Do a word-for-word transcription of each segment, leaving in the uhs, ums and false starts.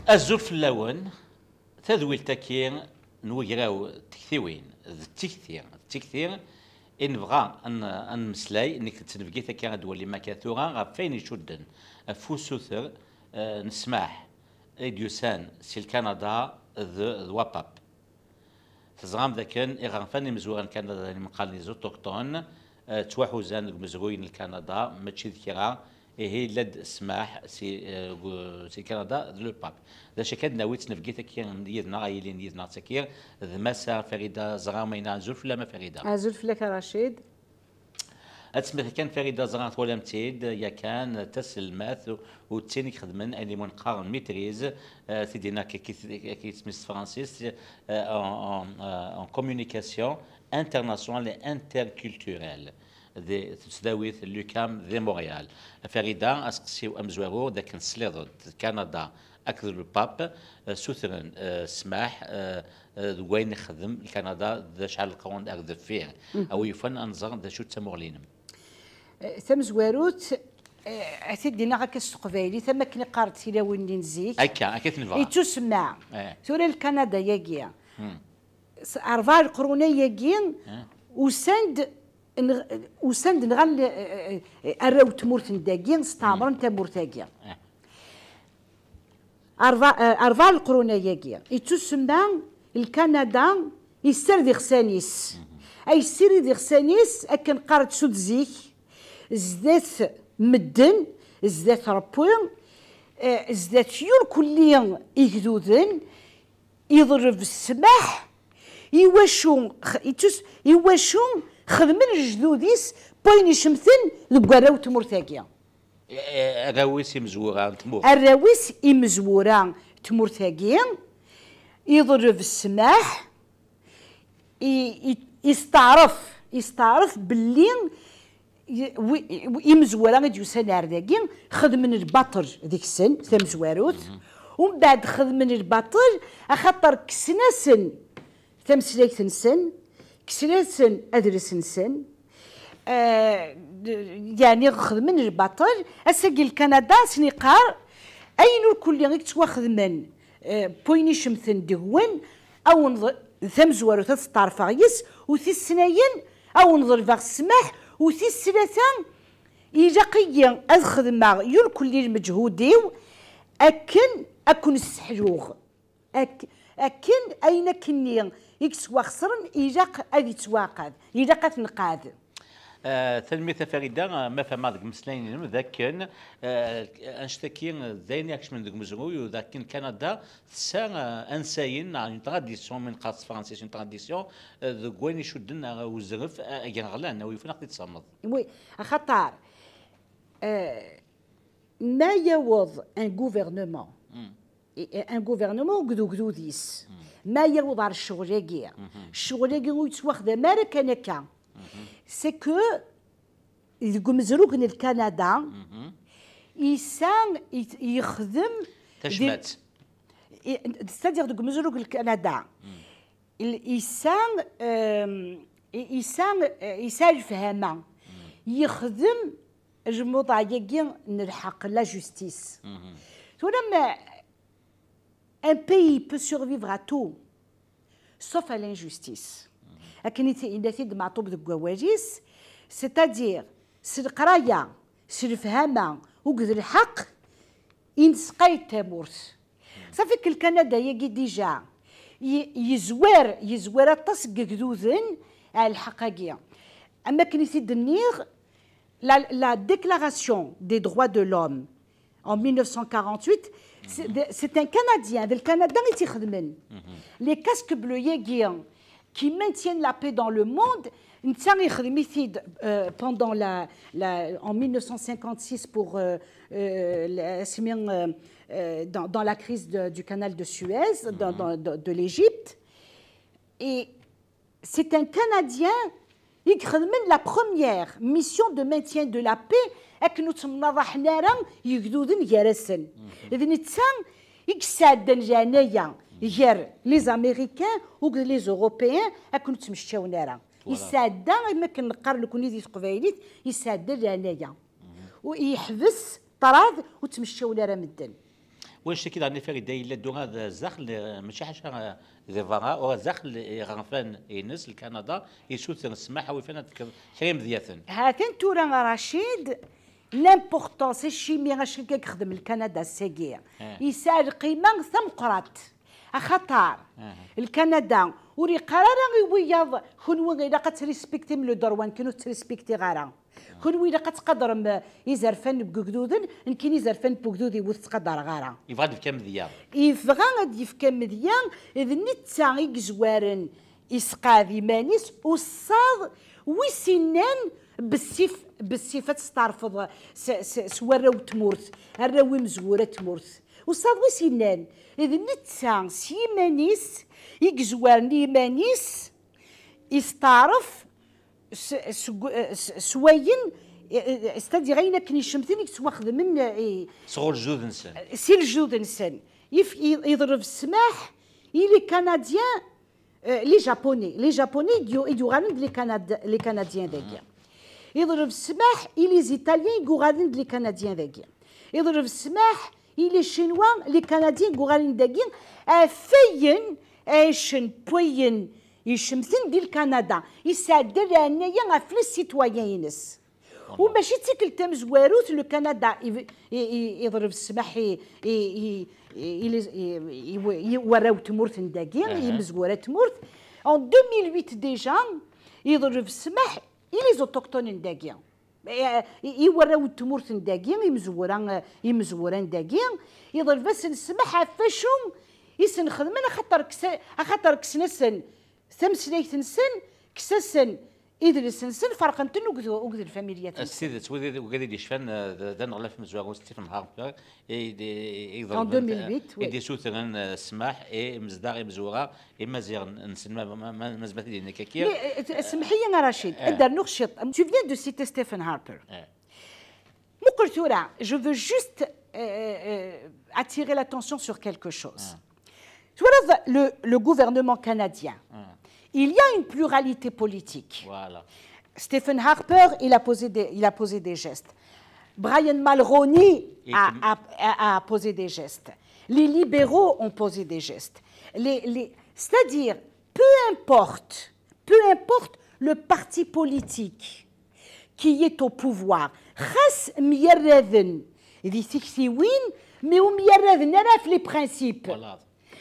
Azul fell-awen. Tadwilt-agi n wegraw d tektiwin, d tikti, d tikti i nebɣa ad n-, ad nemmeslay, nekk d tnebgit akka ad d-walim akka tura, ɣef wayen icudden ɣef usuter, eh, n ssmaḥ i d-yusan si Lkanada d, d WAPAP. Teẓram dakken iɣerfan imezwura n Kanada, ayen qqaren les autochtones, eh, ttwaḥuzan deg umezruy n Lkanada, mačči d kra, ihi yella-d ssmaḥ si, eh, gu-, si Kanada d le pape. D acu akka d-nawi ttnebgit akka yid-neɣ, ay ilin yid-neɣ tagi, d Massa Farida Zramayna. Azul fell-am a Farida. Azul fell-ak a Racid. Ad tsemmet kan Farida Zra, twalam-tt-id yakan, d taselmadt u d tin i ixedmen ayen imu neqqar maîtrise, eh, tiddi-nni akka i s-, akka i s-, s tefransist, eh, en, en, eh, en communication internationale et interculturelle di tesdawit l'UQAM di Montréal. Farida, aseqsi-w amezwaru, d akken tesliḍ-d d Kanada akked le pape, eh, sutren, eh, ssmaḥ, eh, eh, deg wayen ixdem Kanada d acḥal leqrun ar deffir. A wi yufan ad nẓer d acu d tamuɣli-inem. Eh, tamezwarut, eh, ad t-id-iniɣ akka s teqbaylit, am akken i qqarent tilawin-nni n zik. Akka, akka i t-nebɣa. Ittusemma. Eh. Tura Lkanada-yagi. S-, rebɛa leqrun-agi, usan-d, nɣ-, usan-d nɣan, eh, eh, arraw n tmurt n dagi, steɛmren tamurt-agi. Eh. Rebɛa, eh, rebɛa leqrun-agi, ittusemma Lkanada yessared iɣsan-is. Ay yessirid iɣsan-is, akken qqarent sud zik, zdat medden, zdat Ṛebbi, eh, zdat yurkelli igduden, iḍleb ssmaḥ, iwacu x-, ittus-, iwacu xedmen lejdud-is n wayen icemten deg warraw n tmurt-agi. Eh, eh, arraw-is imezwura n tmurt. Arraw-is imezwura n tmurt-agi, iḍleb ssmaḥ, i, i, isteɛref, isteɛref belli i-, wi-, wi-, imezwura i d-yusan ar dagi xedmen lbaṭel deg-sen, tamezwarut, umbeɛd xedmen lbaṭel axaṭer kksen-asen tameslayt-nsen, kksen-asen adles-nsen, eh, d-, yeɛni xedmen lbaṭel. Ass-agi Lkanada ad sen-iqqar ayen ur kulli i yettwaxedmen, eh, n wayen icemten deg-wen, awen-, tamezwarut ad steɛrfeɣ yes, u tis snayen awen-ḍelbeɣ ssmaḥ, u tis tlata ilaq-iyi ad xedmeɣ yurkelli lmeǧhud-iw akken ad ken-sseḥluɣ. Ak-, akken ayen akkenni i yettwaxesren ilaq ad yettwaɛqab, ilaq ad t-nqad. Eh, tanemmirt a Farida, eh, ma fehmeɣ deg imeslayen-inem d akken, eh, annect-agi d ayen i ikecmen deg umezruy, u d akken Kanada tessa, eh, ansayen, neɣ une tradition, mi neqqar s tefransist une tradition, eh, deg wayen icudden, eh, uzref, eh, agraɣlan, a wi yufan ad ɣ-t-id-tesfehmeḍ. Oui, axaṭer, eh, ma yaweḍ un gouvernement, i-, un gouvernement deg ugdud-is, ma yaweḍ ɣer ccɣel-agi, ccɣel-agi ur yettwaxdam ara kan akka. C'est que deg umezrug n Lkanada, yessa, i-, yexdem di-, i-, c'est-à-dire deg umezrug n Lkanada, il-, yessa, euh, i-, yessa, euh, yessa lefhama. Yexdem lmuḍeɛ-agi n lḥeqq, la justice. Tura ma, un pays peut survivre à tout, sauf à l'injustice. Akken i t-, yenna-t-id Meɛṭub deg wawal-is, c'est-à-dire, s leqraya, s lefhama, akked lḥeqq, i nesqayed tamurt. Safi que Lkanada-agi déjà, y-, yezwar, yezwar aṭas n yegduden ar lḥeqq-agi. Am akken i t-id-nniɣ, la, la Déclaration des droits de l'homme en mille neuf cent quarante-huit, c'est, c'est un Canadien, d Lkanada i tt-ixedmen. Les casques bleus-agi, qui maintiennent la paix dans le monde, netta ixdem-it-id, euh, pendant la, la, en mille neuf cent cinquante-six pour, euh, euh, la, asmi, euh, euh, dans, dans la crise de, du canal de Suez, dans, dans, de, de l'Égypte. Et c'est un Canadien i ixedmen la première mission de maintien de la paix, akken ur ttemnaḍaḥen ara yegduden gar-asen. D netta i yesɛeddan leɛnaya gar les Américains u les Européens, akken ur ttmecčawen ara. Voilà. Yesɛedda, am akken neqqar nekni di teqbaylit, yesɛedda leɛnaya. U yeḥbes ṭṭrad ur ttmecčawen ara medden. Wanect-agi daɣen i Farida yella-d ula d zdaxel, eh, mačči ḥaca, eh, di berra, ula d zdaxel iɣerfan-ines, Lkanada, yessuter ssmaḥ a wifan ad tefkeḍ kra imedyaten. Ha-t-an tura a Racid, l'importance, acimi acu akka yexdem Lkanada ass-agi? Yesɛa lqima tameqqrant. Axaṭer Lkanada ur yeqqar ara i wiyaḍ, kunwi ilaq ad trisbiktim le droit, nekkini ur t-ttrisbiktiɣ ara. Kunwi ilaq ad tqadrem, eh, izerfan n wegduden, nekkini izerfan n wegdud-iw ur t-ttqadareɣ ara. Yebɣa ad d-yefk amedya. Yebɣa ad d-yefk amedya, d netta i yezwaren isqeɛd iman-is, u ṣṣaḍ wi s-innan bessif, bessif ad testeɛrfeḍ s, s, s warraw n tmurt, arraw imezwura n tmurt. U ṣṣaḍ wi s-innan, d netta s yiman-is i yezwaren iman-is, isteɛref s, s, s, s wayen, eh, eh, c'est-à-dire ayen akken icemten i yettwaxedmen, eh, Sɣur lejdud-nsen. si lejdud-nsen. Yef-, i-, iḍleb ssmaḥ i les Canadiens, eh, les Japonais. Les Japonais i d-yu-, i d-yuɣalen d les Canad-, les Canadiens dagi. Iḍleb ssmaḥ i les Italiens i yuɣalen d les Canadiens dagi. Iḍleb ssmaḥ i les Chinois, les Canadiens i yuɣalen dagi, ɣef wayen ɛicen n wayen icemten di Lkanada. Yesɛedda leɛnaya ɣef les citoyens-ines. U mačči d tikkelt tamezwarut, Lkanada i, i, i, iḍleb ssmaḥ i, i, i, i, i, les- i, i, i warraw n tmurt n dagi, i imezwura n tmurt. En deux mille huit déjà, iḍleb ssmaḥ i les autochtones n dagi. I, i, i warraw n tmurt n dagi, imezwura, imezwura n dagi, iḍleb-asen ssmaḥ ɣef wacu i sen-xedmen, axaṭer kkse-, axaṭer kksen-asen tameslayt-nsen, kkes-asen idles-nsen, ferqen-ten akked, akked lfamilyat-nsen. S tidet, wid i, wid i d-yecfan, eh, d, d aneɣlaf amezwaru Stephen Harper, i d-, i iḍelben, En deux mille huit, eh, i oui. d-yessutren, eh, ssmaḥ i imezdaɣ imezwura Imaziɣen-nsen, ma, ma, ma, ma zemreɣ ad t-id-iniɣ akka. Mais, euh, euh, semmeḥ-iyi a Racid, ad d-rnuɣ ciṭ. Tu viens de citer Stephen Harper. Muqel tura, je veux juste, euh, euh, attirer l'attention sur quelque chose. Twalaḍ, le, le gouvernement canadien, il y a une pluralité politique. Voilà. Stephen Harper, il a posé des, il a posé des gestes. Brian Mulroney Et a, comme- a, a, a posé des gestes. Les libéraux ont posé des gestes. Les, les, c'est-à-dire, peu importe, peu importe le parti politique qui est au pouvoir, xas myarraden di tiktiwin, mais ur myarraden ara ɣef les principes. Voilà.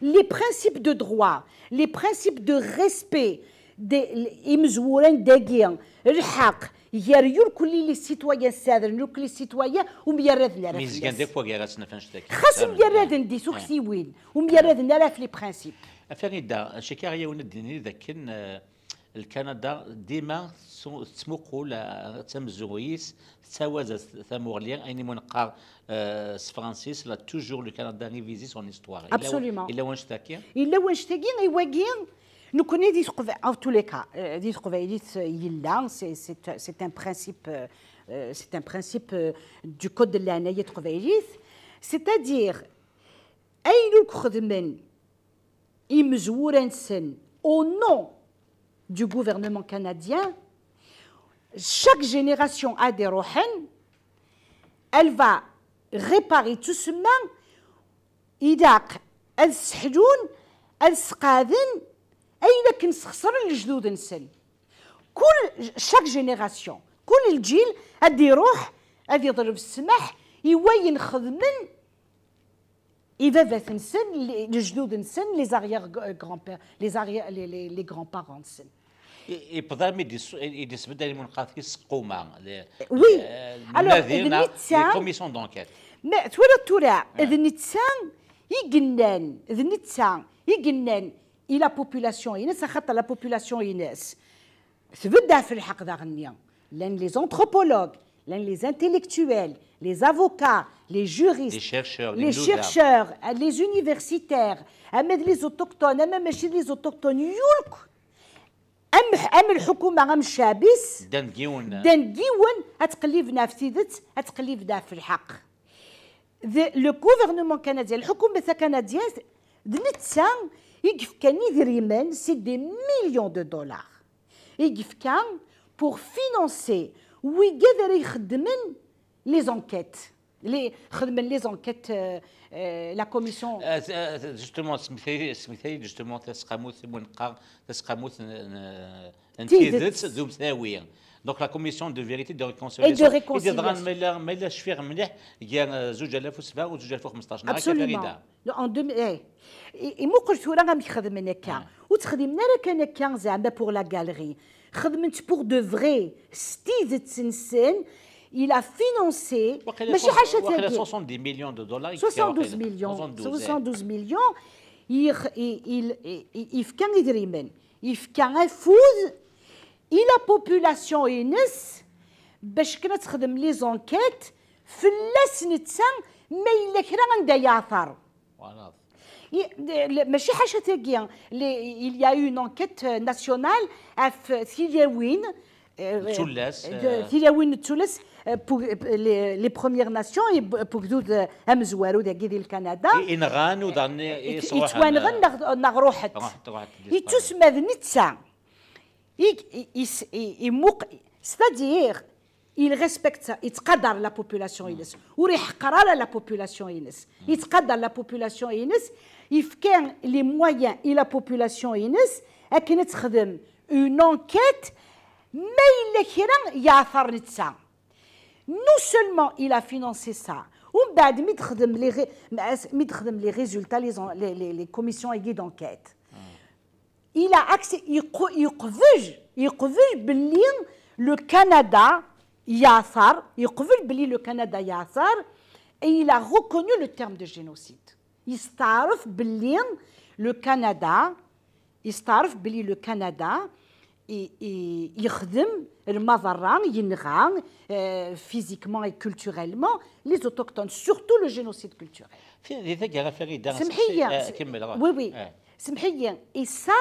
Les principes de droit, les principes de respect des imezwura n dagi, lḥeqq gar yurkelli les citoyens, ssaɛden yurkelli les citoyens, ur myarraden ara Mi zgan d fell-as. akk gar-asen ɣef annect-agi. Xas ur myarraden di tuktiwin, ur myarraden ara ɣef les principes. A Farida, cikkeɣ yiwen ad d-nini d akken, eh, Lkanada dima tettmu-, tettmuqul, eh, tamezruy-is, tettawaz-as tamuɣli, ayen i mu neqqar, eh, s Francis, la toujours le Canada révisé son histoire. Yella wa-, Absolument. Yella wanect-agi? Yella wanect-agi, i wagi, nekkni di teqba-, en tous les cas, euh, di teqbaylit, euh, yella, c'est, c'est, c'est un principe, euh, euh, c'est un principe, euh, du code de l'année teqbaylit, c'est-à-dire, ayen ur k-xedmen imezwura-nsen au nom du gouvernement canadien, chaque génération ad iruḥen, elle va réparer, tusemma, ilaq ad sseḥlun, ad sqeɛden ayen akken sxesren lejdud-nsen. Kul, chaque génération, kul lǧil ad iruḥ ad iḍleb ssmaḥ i wayen xedmen i baba-tsen, les, lejdud-nsen, les arrière-grands-pères, les arrière, les, les, les grands-parents-nsen. I, i, bda mi dis-, i, i disbed ayen i mu neqqar tiseqquma. Le, Oui. eh, Alors, nadi d neɣ netta- les commissions d'enquête. Mais twalaḍ tura, d netta i yennan, d netta i yennan i la population-ines, axaṭer la population-ines tbeddeɛ ɣef lḥeqq daɣen-nni. Llan les anthropologues, llan les intellectuels, les avocats, les juristes, Les chercheurs, les les notables. Chercheurs, les universitaires, ama d les autochtones, ama mačči d les autochtones, yulk, am, am lḥukuma, am ccɛeb-is, Ddan deg yiwen. ddan deg yiwen, ad ttqelliben ɣef tidet, ad ttqelliben ɣef lḥeqq. D, le gouvernement canadien, lḥukuma takanadiyant, d netta i yefkan idrimen, c'est des millions de dollars, i yefka pour financer wigad ara ixeddmen les enquêtes. les, xedmen les enquêtes, euh, euh, la commission. Ah, t- ah, t- justement, tesmektay-d justement taseqqamut, mi neqqar taseqqamut n- n- n Tidet. Tidet d umtawi. Donc la commission de vérité, de réconciliation. Et de réconciliation. I d-yeḍran ma yella ma yella cfiɣ mliḥ gar euh, zuǧ alaf u sebɛa u zuǧ alaf u xmesṭac. Neɣ akka, Absolument. Farida? En deux mille, eh. I- Imuqel tura amek xedmen akka. Ur ttxeddimen ara kan akka zeɛma pour la galerie. Xedmen-tt pour de vrai. S tidet-nsen, il a financé. Waqila Mačči soix- ḥaca waqila tagi. soixante-dix millions de dollars. soixante-douze millions. Soixante-douze, eh. soixante-douze millions. Yif- i- il- i- i- Yefka idrimen. Yefka afud i la population-ines bac akken ad texdem les enquêtes fell-as netta ma yella kra anda yeɛter. Voilà. I- de- le- Mačči ḥaca tagi, les- il y a eu une enquête euh, nationale ɣef tilawin, euh, Tullas, de- euh. Tilawin n tullas, euh, pour- les, les Premières Nations et pour ugdud euh, amezwaru dagi di Lkanada. I- Inɣan u daɣen i- i- Yettwanɣen sruḥen, neɣ neɣ ruḥet. Ruḥet, ruḥet, Yettusma d netta i- i- is- i- imuq, c'est-à-dire il respecte ça, yettqadar la population-ines, ur iḥeqqer ara la population-ines, yettqadar la population-ines, yefka les moyens i la population-ines akken ad texdem une enquête ma yella kra yeɛter netta. Non seulement il a financé ça, ومن بعد mi texdem les ré- mi texdem les résultats, les en- les- les- les commissions d'enquête, il a accès, yequ- yeqbel, yeqbel belli le Canada yeɛter, yeqbel belli le Canada yeɛter, et il a reconnu le terme de génocide. Yesteɛref belli le Canada, yesteɛref belli le Canada i- i- yexdem lmaḍerra, yenɣa euh, physiquement et culturellement les autochtones, surtout le génocide culturel. Fi- Di taggara, Farida, Semḥ-iyi. eh, kemmel, ruḥ. Oui, oui. Eh. Semḥ-iyi. Et ça,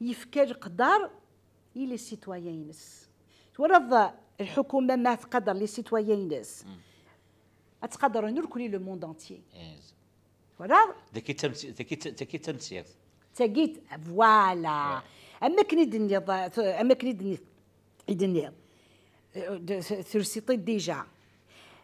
yefka leqder i les citoyens-ines. Twalaḍ lḥukuma ma tqader les citoyens-ines, ad ttqadren irkelli le monde entier. Eh. Twalaḍ? Dagi d tamsi- dagi d- dagi d tamsirt. Tagi, voilà. Am akken i d-tenniḍ, am akken i d-tenniḍ, i d-tenniḍ. Euh, de- Tersiḍ-t déjà.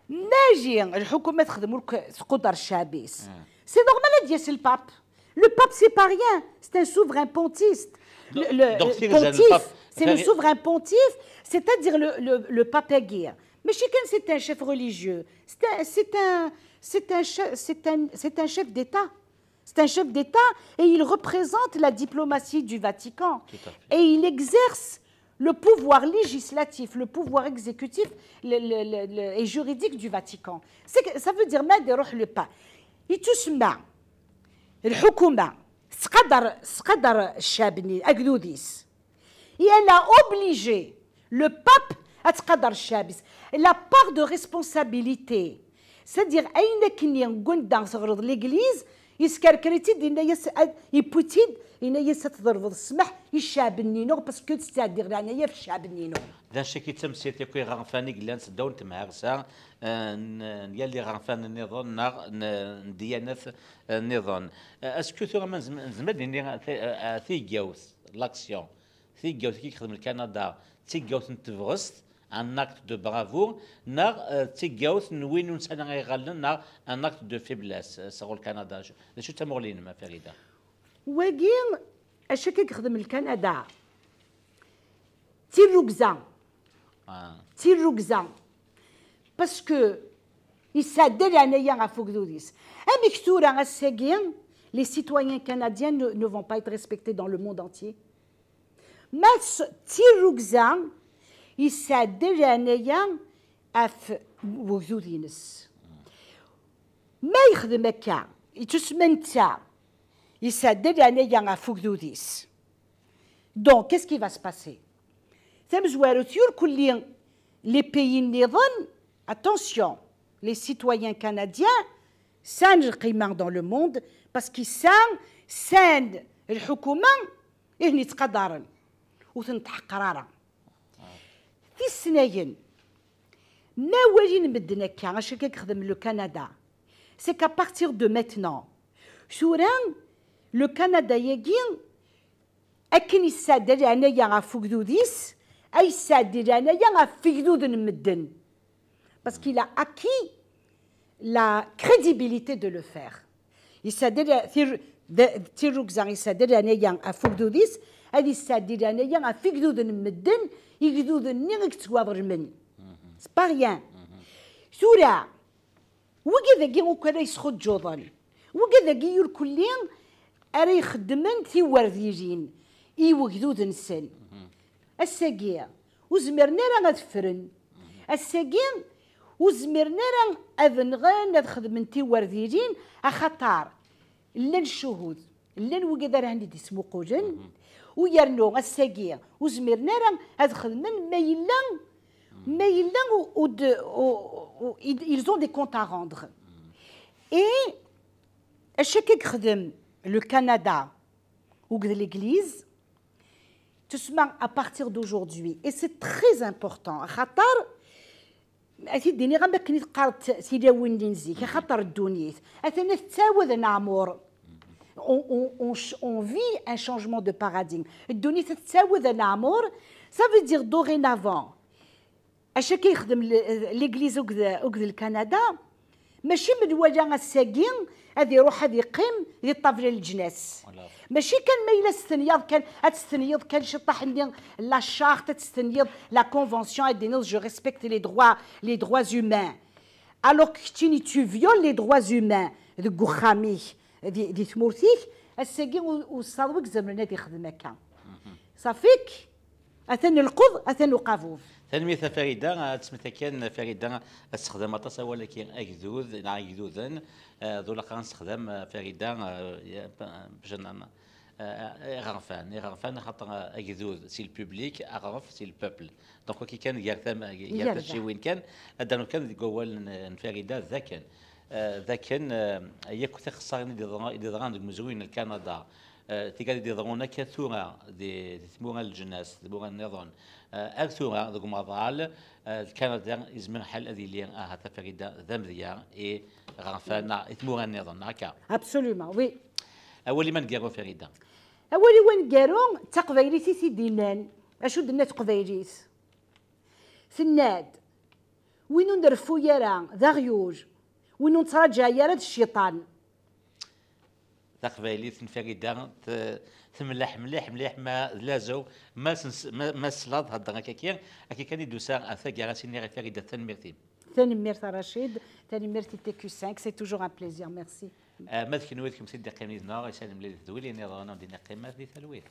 Maji lḥukuma texdem ur k- tquder ccɛab-is. C'est normal ad d-yas le pape. Le pape, c'est pas rien. C'est un souverain pontife. Le, Donc- le- donc, le si vous avez le pontife, pape, c'est le faire- souverain pontife, c'est-à-dire le, le, le pape Aguirre. Mais chacun, c'est un chef religieux. C'est un, c'est un, c'est un, che- c'est un, c'est un chef d'État. C'est un chef d'État et il représente la diplomatie du Vatican. Tout à fait. Et il exerce le pouvoir législatif, le pouvoir exécutif le- le- le- le- et juridique du Vatican. C'est que- Ça veut dire, ma يروح le pape. Yettusemma lḥukuma tettqadar, tettqadar ccɛab-nni, agdud-is. Et elle a obligé le pape ad tqader ccɛab-is. La part de responsabilité, c'est-à-dire ayen akkenni n wanda teɣreḍ l'église, yeskerker-itt-id, yenna-yas ad- yewwi-tt-id, yenna-yas ad tḍelbeḍ ssmaḥ i ccɛab-nni-inu, parce que tettɛeddi leɛnaya ɣef ccɛab-nni-inu. D acu i d tamsirt akk iɣerfan i yellan seddaw n temhersa eh, n n yal iɣerfan nniḍen neɣ n n ddiyanat eh, nniḍen? Eh, Est-ce que tura ma nezm- nezmer ad d-nini ta- eh, tigawt, l'action, tigawt i yexdem Lkanada, d tigawt n tebɣest, un acte de bravoure, neɣ eh, d tigawt n win ur nesɛi ara iɣallen, neɣ un acte de faiblesse eh, sɣur Lkanada? D acu d tamuɣli-nnem a Farida? Wagi, acu akka i yexdem Lkanada? D tirrugza. Ah. D tirrugza. Parce que yesɛedda leɛnaya ɣef ugdud-is. Amek tura ass-agi, les citoyens canadiens ne, ne vont pas être respectés dans le monde entier? Ma s- d tirrugza, yesɛedda leɛnaya ɣef ugdud-ines. Ma yexdem akka, yettusma netta, yesɛedda leɛnaya ɣef ugdud-is. Donc, qu'est-ce qui va se passer? Tamezwarut, irkelli les pays nniḍen, attention, les citoyens canadiens sɛan lqima dans le monde, parce que sɛan, sɛan lḥukuma i ten-yettqadaren, ur ten-teḥqer ara. Tis snat, ma walin medden akka, acu akka i yexdem le Canada, c'est qu'à partir de maintenant, tura, le Canada-agi, akken yesɛedda leɛnaya ɣef ugdud-is, ay yesɛeddi leɛnaya ɣef igduden n medden. Parce qu'il a acquis la crédibilité de le faire. Yesɛedda tirrugza, yesɛedda leɛnaya ɣef ugdud-is, ad yesɛeddi leɛnaya ɣef igduden n medden, igduden-nni i yettwaḍelmen. C'est pas rien. Tura, wigad-agi akk ara yesxuǧǧuḍen, wigad-agi irkelli ara ixeddmen tiwerdilin i wegdud-nsen. Ass-agi, ur zmiren ara ad ffren. Ass-agi, ur zmiren ara ad nɣen, ad xedmen tiwerdilin, axaṭer llan ccuhud, llan wigad ara hen-id-ismuqulen, u yernu ass-agi ur zmiren ara ad xedmen ma yella, ma yella u, u, d- u, u, ils ont des comptes à rendre. Et acu akka i yexdem le Canada akked l'Église, tusma à partir d'aujourd'hui, et c'est très important, axaṭer ad t-id-iniɣ am akken i teqqareḍ tilawin-nni n zik, axaṭer ddunit atan tettawad aneɛmur. On, on, on, ch- on vit un changement de paradigme. Ddunit tettawad aneɛmur, ça veut dire dorénavant, acu akka yexdem le- l'Église akked, akked le Canada, mačči menwala ass-agi ad iruḥ ad iqqim di ṭṭabla n leǧnas. Mačči kan ma yella testenyaḍ kan, ad testenyiḍ kan ciṭṭaḥ-nni la charte, ad testenyiḍ la convention, ad d-tiniḍ je respecte les droits, les droits humains. Alors que keččini tu violes les droits humains deg uxxam-ik, di, di tmurt-ik, ass-agi u- usaḍ wi izemren ad ixdem akka. Ṣafik, atan lqeḍ, atan uqabub. Tanemmirt a Farida, ad tesmet akken Farida ad tessexdam aṭas awal-agi agdud neɣ igduden, eh, d ulaqqa ad nessexdam, eh, Farida, eh, ya- bac ad n- eh, iɣerfan, iɣerfan, axaṭer, eh, agdud si le public, aɣref si le peuple. Donc wagi kan gar tam- gar Gar da. tacciwin kan, ad d-rnu kan deg wawal n, n Farida d akken, eh, d akken, eh, yakk tixeṣṣarin i d-yeḍra- i d-yeḍran deg umezruy n Lkanada, eh, tigad i d-yeḍrun akka tura di, di tmura n leǧnas, tmura nniḍen, eh, ar tura deg umaḍal, eh, Lkanada yezmer lḥal ad yili ahat a Farida d amedya i iɣerfan neɣ i tmura nniḍen, neɣ akka? Absolument, oui. Awal-im aneggaru a Farida. Awal-iw aneggaru d taqbaylit i t-id-yennan. Acu d-tenna teqbaylit? Tenna-d, win ur nreffu ara d aɣyul, win ur nettraǧa ara d cciṭan. Taqbaylit n Farida t- temleḥ mliḥ mliḥ, ma d lazew, ma s- ma, ma teslaḍ thedder akka-ki, akka kan i d-tusa ar taggara, ad s-iniɣ i Farida tanemmirt-im. Tanemmirt a Racid, tanemmirt i T Q cinq, c'est toujours un plaisir, merci. Ah, ma d kenwi d kemm i d-iqqimen yid-neɣ, i s-ad nemlil d wid nniḍen, ad d-neqqim di talwit.